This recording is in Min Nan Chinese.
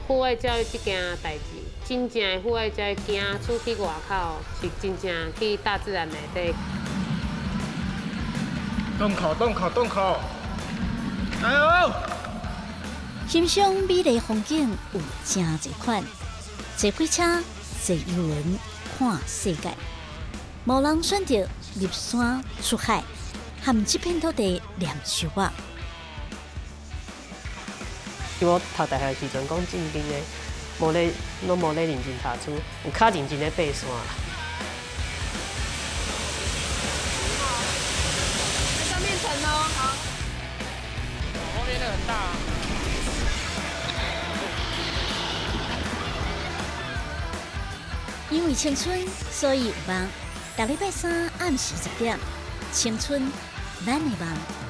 父愛教育這件代誌，真正的父愛教育，行出去外口，是真正去大自然內底。洞口，洞口，洞口，加油！欣賞美麗風景有誠濟款，坐火車、坐郵輪看世界。無人選擇入山出海，和這片土地念相仔。我讀大學時陣講正經的，無咧，攏無咧認真讀書，有較認真咧爬山啦。上面層哦，好。後面那個很大。因為青春，所以有夢。逐禮拜三暗時10點，青春，咱的夢。